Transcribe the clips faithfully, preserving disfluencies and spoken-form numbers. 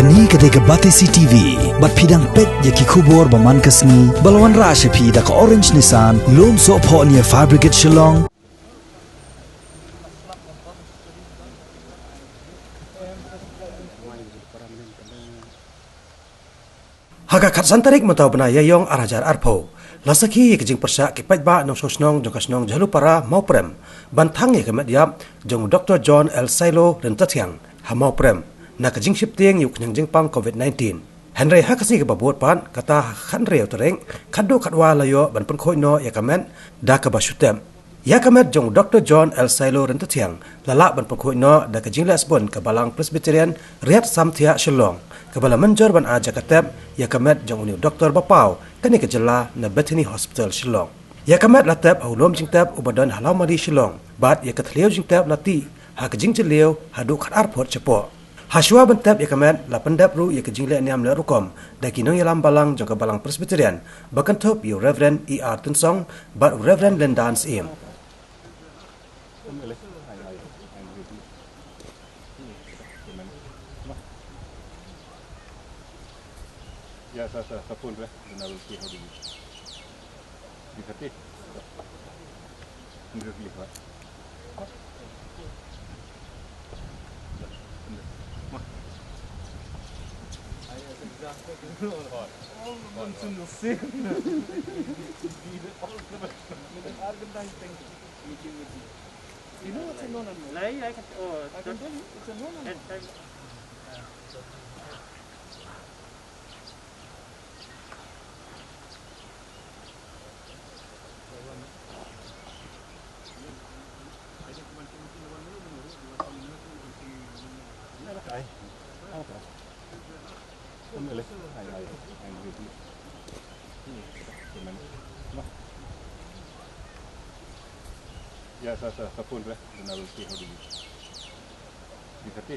Kane ka dei ka Batesi T V, bad phi dang peit ïa ki khubor ba man ka sngi, ba la wanrah sha phi da ka Orange Nissan, lum sohphoh near Fire Brigade Shillong. Ha ka khatsan tarik mynta u bnai Ïaïong ar hajar arphew, la sakhi ïa ka jingpyrshah ki paidbah nongshong shnong jong ka shnong Jhalupara Mawprem ban thang ïa ka met ïap jong u Doktor John L Sailo Ryntathiang ha Mawprem na ka jingsheptieng ïa u khñiang jingpang covid nineteen. Hynrei ha ka sngi kaba bud pat, kata ha ka khathynriew tarik, khatduh khatwai la ïoh ban pynkhuid noh ïa ka met da kaba shu tep. Ïa ka met jong u Doktor John L Sailo Ryntathiang la lah ban pynkhuid noh da ka jingleh sbun ka Balang Presbyterian Riat Samthiah Shillong, kaba la mynjur ban ai jaka tep ïa ka met jong une u doktor ba paw kane ka jylla na Bethany Hospital Shillong. Ïa ka met la tep ha u lum jingtep uba don ha Lawmali Shillong, bad ïa ka thliew jingtep la tih ha ka jingjylliew haduh khatar phut shapoh. Hashuwa ban tep ïa ka met, la pyndep ruh ïa ka jingleh niam leh rukom da ki nongïalam balang jong ka Balang Presbyterian, ba kynthup ïa u Reverend E R Tynsong bad u Reverend Lyndan Syiem. Yeah, sa, sa, sa phone, then I will see how do you. Di kati. Hundred lima. All the ones in the same. All the organizing. You know it's a no-no. Like, I can, oh, I can tell you it's a no-no. Yeah, sa, sa, sa phone, then I will see how do you. Di kati.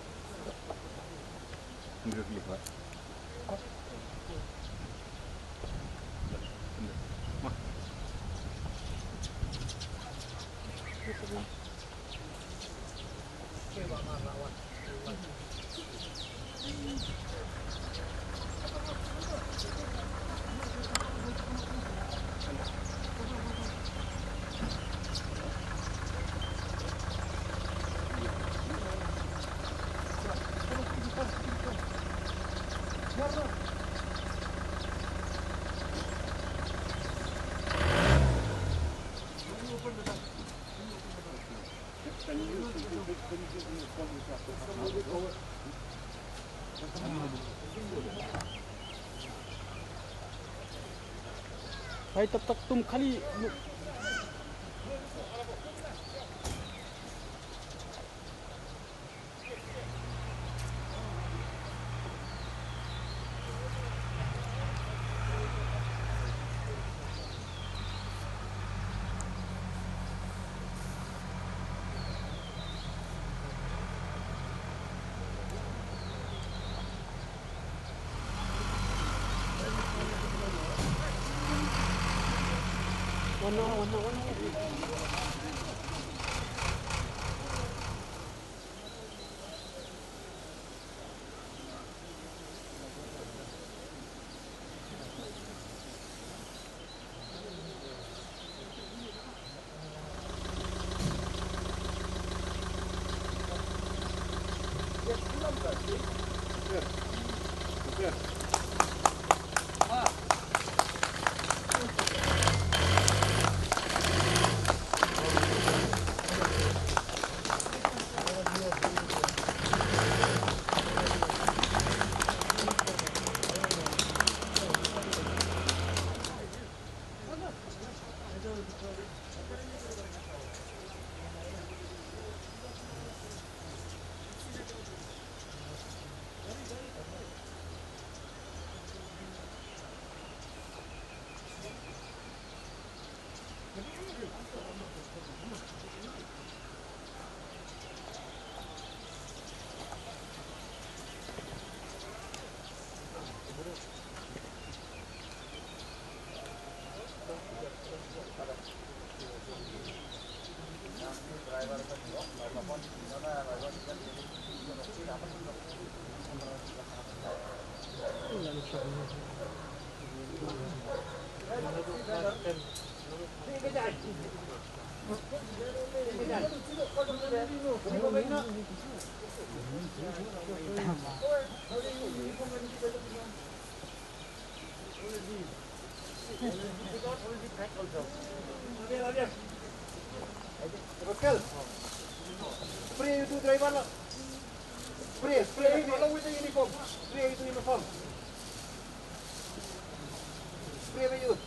Hundred lima. भाई, तब तक तुम खाली। Pascal. Spray, you two driver la. Spray, spray, along with the uniform. Spray, you two uniform. Spray, you.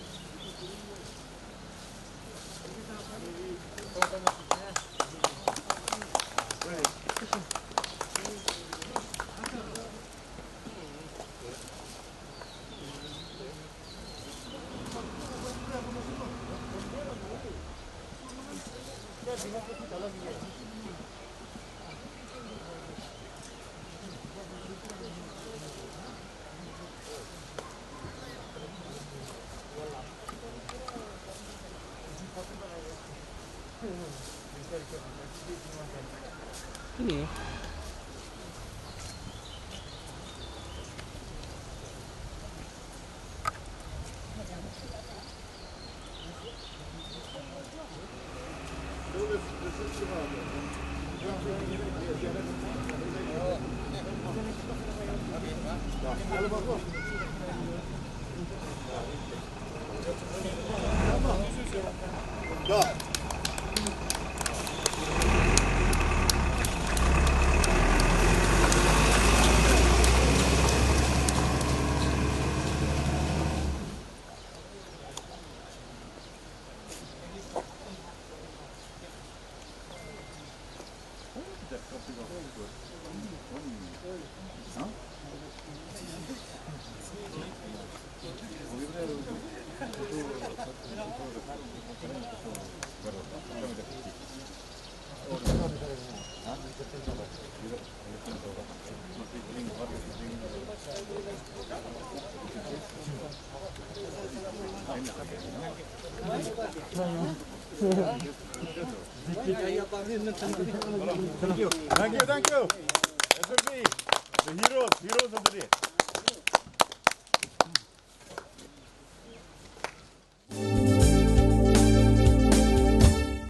Thank you, thank you. S S B, the heroes, heroes of the day.